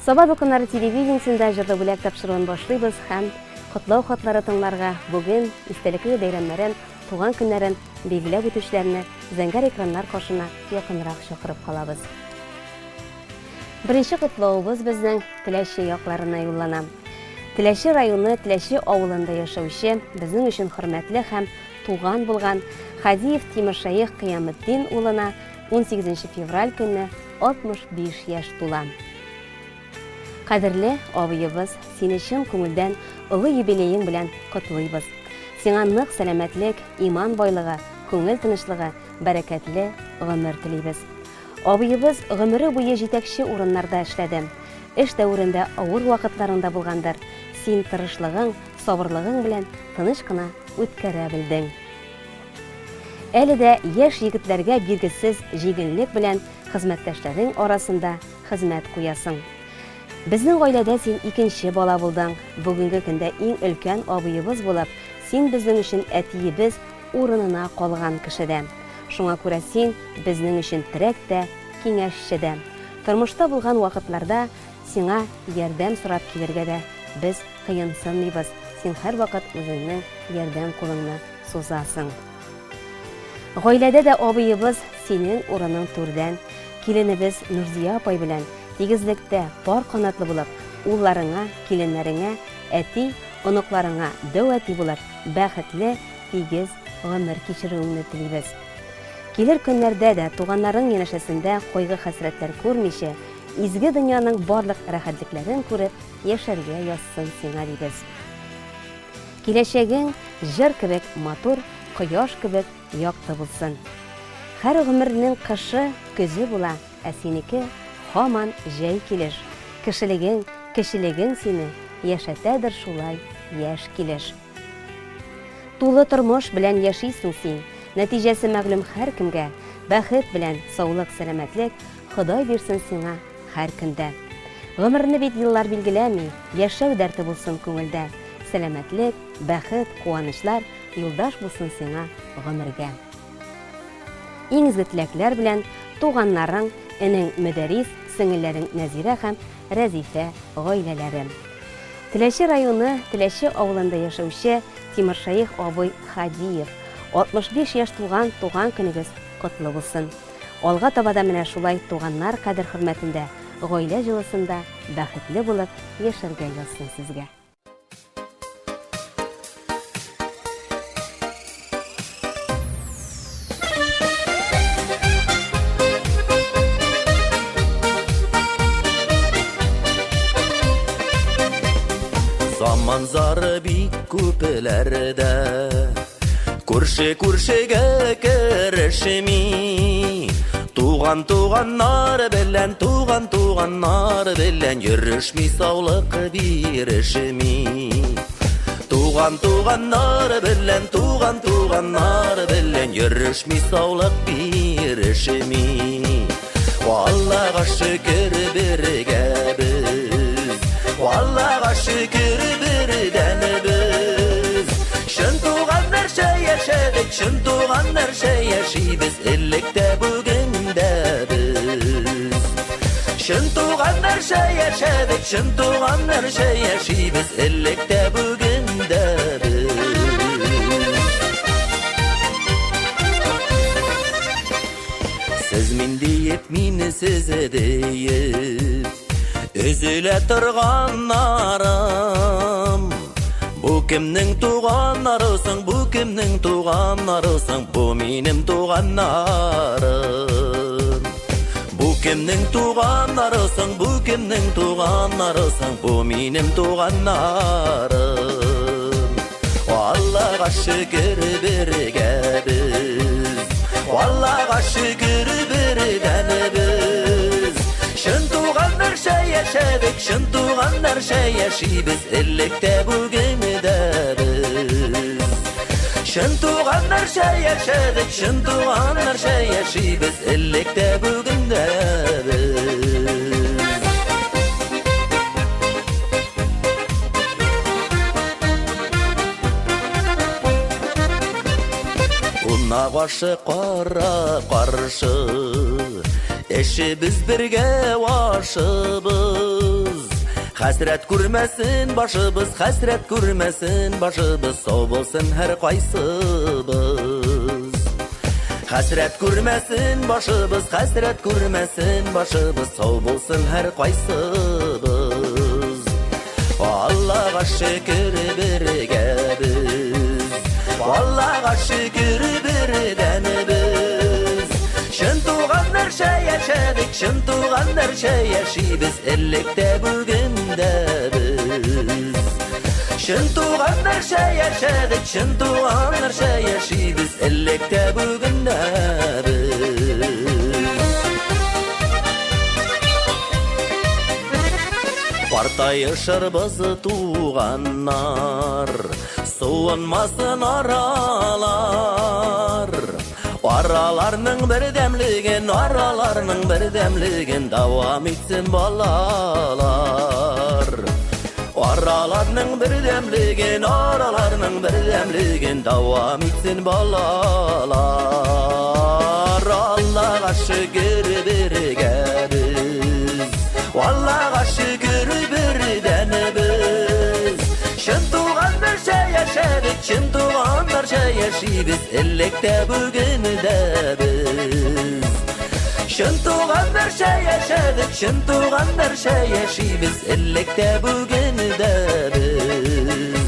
Саба дулкыннары телевидениесендә Җырлы бүләк тапшыруын башлыйбыз һәм котлау хатлары тыңларга бүген истәлекле бәйрәмнәрен, туган көннәрен билгеләп үтүчеләрне зәңгәр экраннар каршына якынрак чакырып калабыз. Беренче котлавыбыз безнең Теләче якларына юллана. Теләче районы Теләче авылында яшәүче, безнең өчен хөрмәтле һәм туган булган Хадиев Тимершәех Кыяметдин улына 18 февраль көнне 65 яшь тула. Кадерле абыебыз, сине чын күңелдән олы юбилеең белән котлыйбыз. Сиңа нык сәламәтлек, иман байлыгы, күңел тынычлыгы, бәрәкәтле гомер телибез. Абыебыз гомере буе җитәкче урыннарда эшләде. Эш дәверендә авыр вакытларың да булгандыр, син тырышлыгың, сабырлыгың белән тыныч кына үткәрә белдең. Әле дә яшь егетләргә биргесез җиңеллек белән хезмәттәшләрең арасында хезмәт куясың. Безнең гаиләдә син икенче бала булдың. Бүгенге көндә иң өлкән абыебыз булып, син безнең өчен әтиебез урынына калган кеше дә. Шуңа күрә син безнең өчен терәк тә, киңәшче дә. Тормышта булган вакытларда сиңа ярдәм сорап килергә дә без кыенсынмыйбыз, син һәрвакыт үзеңнең ярдәм кулыңны сузасың. Гаиләдә дә абыебыз синең урының түрдән. Киленебез Нурзия апай белән тигезлектә пар канатлы булып, улларыңа, киленнәреңә әти, оныкларыңа дәү әти булып, бәхетле, тигез гомер кичерүеңне телибез. Килер көннәрдә дә туганнарың янәшәсендә кайгы-хәсрәтләр күрмичә, изге дөньяның барлык рәхәтлекләрен күреп яшәргә язсын сиңа, дибез. Киләчәгең җыр кебек матур, кояш кебек якты булсын. Һәр гомернең кышы, көзе була, ә синеке һаман җәй килеш. Кешелегең, кечелегең сине яшәтәдер шулай яшь килеш. Тулы тормыш белән яшисең син, нәтиҗәсе мәгълүм һәркемгә, бәхет белән саулык-сәламәтлек Ходай бирсен сиңа һәр көндә. Гомерне бит еллар билгеләми, яшәү дәрте булсын күңелдә. Сәламәтлек, бәхет, куанычлар юлдаш булсын сиңа гомергә. Иң изге теләкләр белән туганнарың, энең Мөдәрис, сеңелләрең Нәзирә һәм Рәзифә гаиләләре. Теләче районы Теләче авылында яшәүче Тимершәех абый Хадиев, 65 яшь тулган туган көнегез котлы булсын! Алга таба да менә шулай туганнар кадер-хөрмәтендә, гаилә җылысында бәхетле булып яшәргә язсын сезгә. Заман зары бик күпләрдә. Күрше күршегә керешми. Туган туганнар белән, туган туганнар белән йөрешми, саулык бирешми. Туган туганнар белән, туган туганнар белән йөрешми, саулык бирешми. Аллага шөкер бергә без, Аллага шөкер бердән без. Чын туганнарча яшәдек, чын туганнарча яшибез, элек тә бүген дә без. Чын туганнарча яшәдек, чын туганнарча яшибез, элек тә бүген дә без. Сез мин диеп, мин сез диеп, Өзелә торганнарым. Бу кемнең туганнары соң, бу кемнең туганнары соң, бу минем туганнарым. Бу кемнең туганнары соң, бу кемнең туганнары соң, бу минем туганнарым. Аллага шөкер бергә без, Аллага шөкер бердән без. Чын туганнарча яшәдек, чын туганнарча яшибез, элек тә бүген дә без. Чын туганнарча яшәдек, чын туганнарча яшибез, элек тә бүген дә без. Кунак ашы кара каршы. Эшебез бергә ашыбыз. Хәсрәт күрмәсен башыбыз, хәсрәт күрмәсен башыбыз, сау булсын һәр кайсыбыз. Хәсрәт күрмәсен башыбыз, хәсрәт күрмәсен башыбыз, сау булсын һәр кайсыбыз. Аллага шөкер бергә без, Аллага шөкер бердән без. Чын туганнарча яшәдек, чын туганнарча яшибез, элек тә бүген дә без. Чын туганнарча яшәдек, чын туганнарча яшибез, элек тә бүген дә без. Картаешырбыз туганнар, суынмасын аралар. Араларның бердәмлеген, араларның бердәмлеген дәвам итсен балалар. Араларның бердәмлеген, араларның бердәмлеген дәвам итсен балалар. Аллага шөкер бергә без. Аллага шөкер бердән без. Чын туганнарча яшәдек, чын туганнарча яшибез, элек тә бүген дә без. Чын туганнарча яшәдек, чын туганнарча яшибез, элек тә бүген дә без.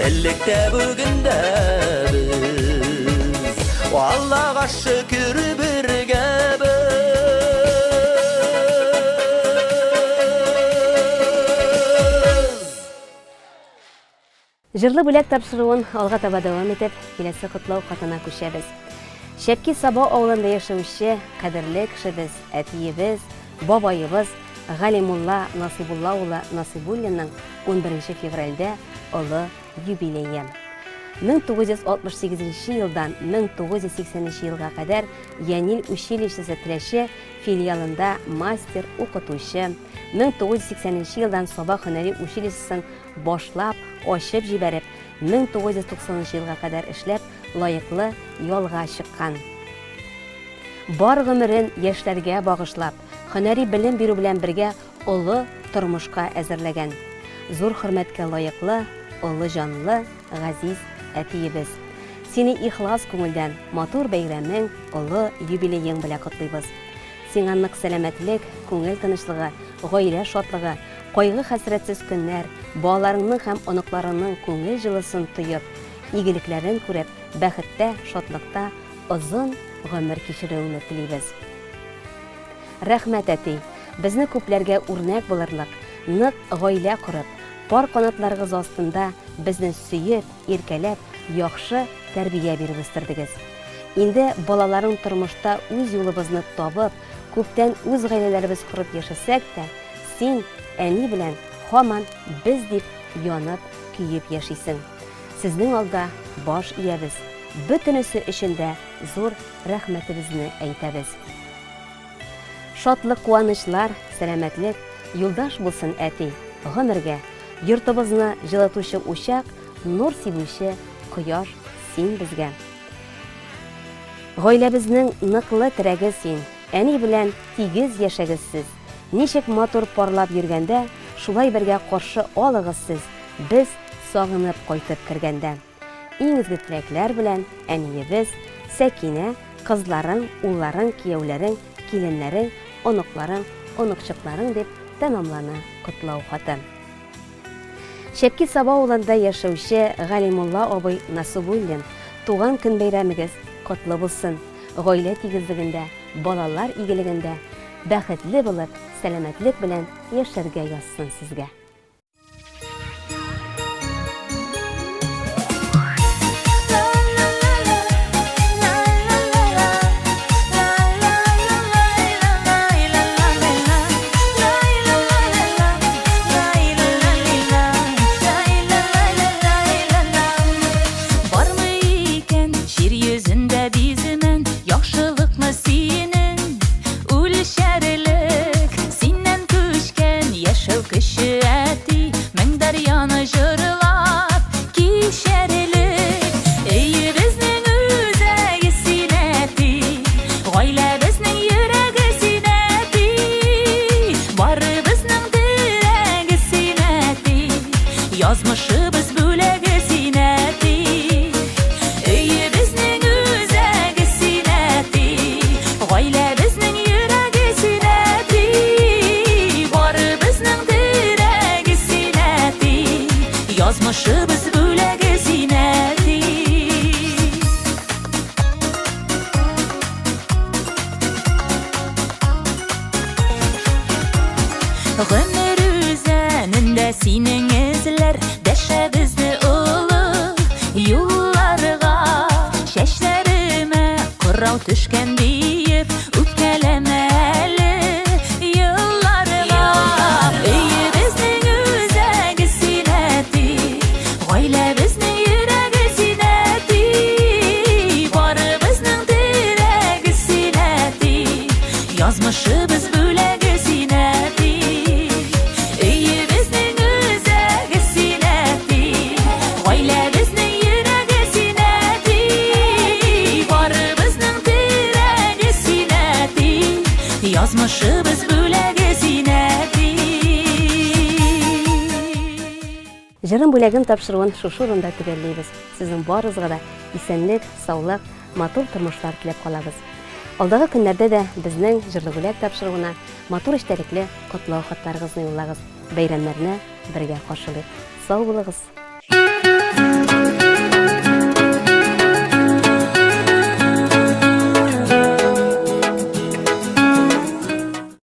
Элек тә бүген дә без. Аллага шөкер бергә без. Җырлы бүләк тапшыруын алга таба дәвам итеп, киләсе котлау хатына күчәбез. Шәпки Саба авылында яшәүче кадерле кешебез, әтиебез, бабаебыз Галимулла Насыйбулла улы Насыйбуллинның 11 февральдә олы юбилее. 1968 елдан 1980 елга кадәр Янил училищесы Теләче филиалында мастер, укытучы, 1980 елдан Саба һөнәри училищесын башлап, ачып җибәреп, 1990 елга кадәр эшләп, лаеклы ялга чыккан. Бар гомерен яшьләргә багышлап, һөнәри белем бирү белән бергә олы тормышка әзерләгән. Зур хөрмәткә лаеклы, олы җанлы, газиз әтиебез. Сине ихлас күңелдән матур бәйрәмең, олы юбилеең белән котлыйбыз. Сиңа нык сәламәтлек, күңел тынычлыгы, гаилә шатлыгы, кайгы-хәсрәтсез көннәр, балаларыңның һәм оныкларыңның күңел җылысын тоеп, игелекләрен күреп, бәхеттә, шатлыкта озын гомер кичерүеңне телибез. Рәхмәт, әти, безне күпләргә үрнәк булырлык, нык гаилә корып, пар канатларыгыз астында безне сөеп, иркәләп, яхшы тәрбия биреп үстердегез. Инде балаларың тормышта үз юлыбызны табып, күптән үз гаиләләребез корып яшәсәк тә, син, әни белән һаман без дип янып, көеп яшисең. Сезнең алда баш иябез, бөтенесе өчен дә зур рәхмәтебезне әйтәбез. Шатлык-куанычлар, сәламәтлек юлдаш булсын, әти, гомергә. Йортыбызны җылытучы учак, нур сибүче кояш син безгә. Гаиләбезнең ныклы терәге син, әни белән тигез яшәгез сез. Ничек матур парлап йөргәндә, шулай бергә каршы алыгыз сез, без сагынып кайтып кергәндә. Иң изге теләкләр белән әниебез Сәкинә, кызларың, улларың, кияүләрең, киленнәрең, оныкларың, оныкчыкларың дип тәмамлана котлау хаты. Чәпки Саба авылында яшәүче Галимулла абый Насыбуллин, туган көн бәйрәмегез котлы булсын! Гаилә тигезлегендә, балалар игелегендә, бәхетле булып, сәламәтлек белән яшәргә язсын сезгә! Бармы икән җир йөзендә биземен Яхшылыкны синең үлчәрлек Синнән күчкән яшәү көче. Кырау төшкән диеп, үпкәләмә әле елларга. Өебезнең үзәге син, әти, гаиләбезнең йөрәге син, әти, барыбызның терәге син, әти, язмышыбыз бүләге син, әти. Өебезнең үзәге син, әти, гаиләбезнең йөрәге син, әти, барыбызның терәге син, әти, язмышыбыз бүләге син, әти. Җырым бүләгем тапшыруын шушы урында төгәллибез. Сезнең барыгызга да исәнлек, саулык, матур тормышлар теләп калабыз. Алдагы көннәрдә дә безнең Җырлы бүләк тапшыруына матур эчтәлекле котлау хатларыгызны юллагыз. Бәйрәмнәрне бергә каршылыйк. Сау булыгыз!